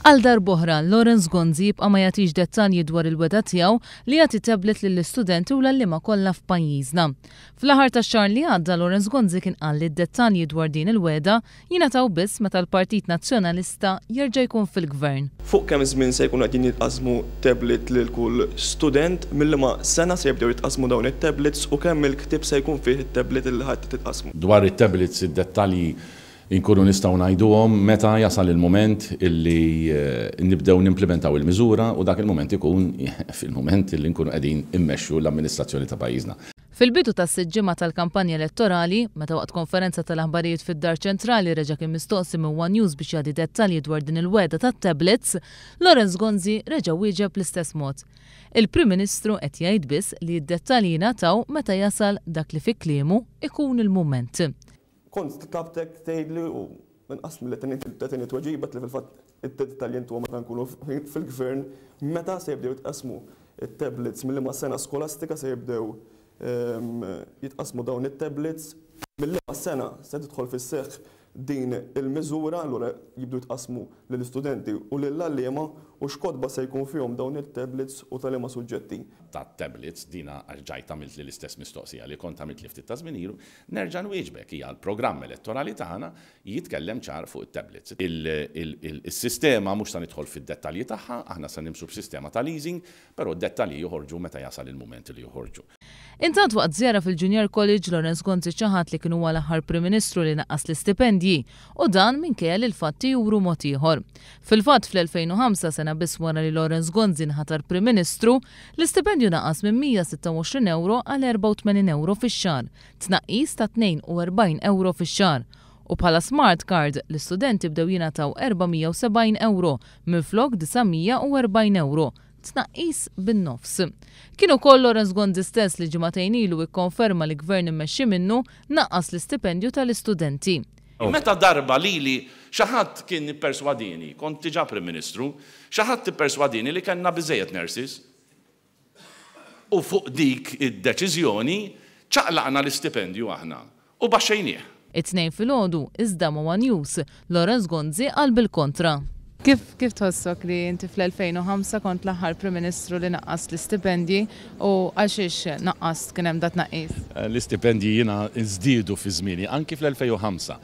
Għal darb'oħra, Lawrence Gonzi jibqa' ma jagħtix dettalji dwar il-wegħda tiegħu li jagħti tablet lill-istudenti u l-għalliema kollha f'pajjiżna. Fl-aħħar tax-xahar li għadda, Lawrence Gonzi kien qal li d-dettalji dwar din il-wegħda jingħataw biss meta l-Partit Nazzjonalista jerġa' jkun fil-Gvern. Fuq kemm żmien se jkunu qegħdin jitqassmu tablet lil kull student, minn liema sena se jibdew jitqassmu dawn it-tablets u kemm il-ktieb se jkun fih it-tablet illi ħa titqassmu? Dwar it-tablets id-dettalji Inkunu nistgħu ngħiduhom meta jasal il-mument illi nibdew nimplimentaw il-miżura u dak il-mument ikun fil-mument illi nkunu qegħdin immexxu l-amministrazzjoni ta' pajjiżna. Fil-bidu tas-sitt ġimgħa tal-kampanja elettorali, meta waqt konferenza tal-aħbarijiet fid-Dar Ċentrali reġa' kien mistoqsi minn one News biex jagħti dettalji dwar din il-wegħda tat-tablets, Lawrence Gonzi reġa' wieġeb bl-istess mod. Il-Prim Ministru qed jgħid biss li d-dettalji jingħataw meta jasal dak li fi kliemu ikun il-mument. Kont tlabtek tgħidli u inqas milli tagħtini tweġiba li fil-fatt id-dettalji intuhom meta nkunu fil-Gvern, meta se jibdew jitqassmu t-tablets, minn liema sena skolastika se jibdew jitqassmu dawn it-tablets, minn liema sena se tidħol fis-seħħ din il-miżura, allura jibdew jitqassmu lill-istudenti u lill-għalliema u x'kotba se jkun fihom dawn it-tablets u ta' liema suġġetti. Tat-tablets, dina għax ġajt għamiltli l-istess mistoqsija li kont għamiltli ftit ta' żmien ilu, Nerġa' nwieġbek, hija l-programm elettorali tagħna jitkellem ċar fuq it-tablets. Is-sistema mhux se nidħol fid-dettalji tagħha, aħna se nimxu b'sistema ta' leasing, però d-dettalji joħorġu meta jasal il-mument li joħorġu. Intant waqt żjara fil-Junior College, Lawrence Gonzi ċaħad li kien huwa l-aħħar Prim Ministru li naqqas l-istipendji u dan minkejja li l-fatti juru mod ieħor. Fil-fatt fl-2005, sena biss wara li Lawrence Gonzi nħatar Prim Ministru, L-istipendju naqas minn 126 ewro għal 84 ewro fix-xahar, tnaqqis ta' 42 ewro fix-xahar. U bħala smart card, l-istudenti bdew jingħataw 470 ewro minflok 940 ewro, tnaqqis bin-nofs. Kien ukoll Lawrence Gonzi stess li ġimagħtejn ilu ikkonferma li Gvern immexxi minnu naqqas l-istipendju tal-istudenti. Meta darba lili xi ħadd kien ipperswadieni, kont diġà Prim Ministru, xi ħadd ipperswadieni li kellna biżżejjed nurses. U fuq dik id-deċiżjoni ċaqlaqna l-istipendju aħna u baxxejnieh. It-Tnejn filgħodu, iżda ma' one News, Lawrence Gonzi qal bil-kontra. Kif kif tħossok li inti fl-2005 kont l-aħħar Prim Ministru li naqqast l-istipendji u għal xiex naqqast kien hemm dat-tnaqqis? L-istipendji jiena żdiedu fi żmieni, anki fl-2005.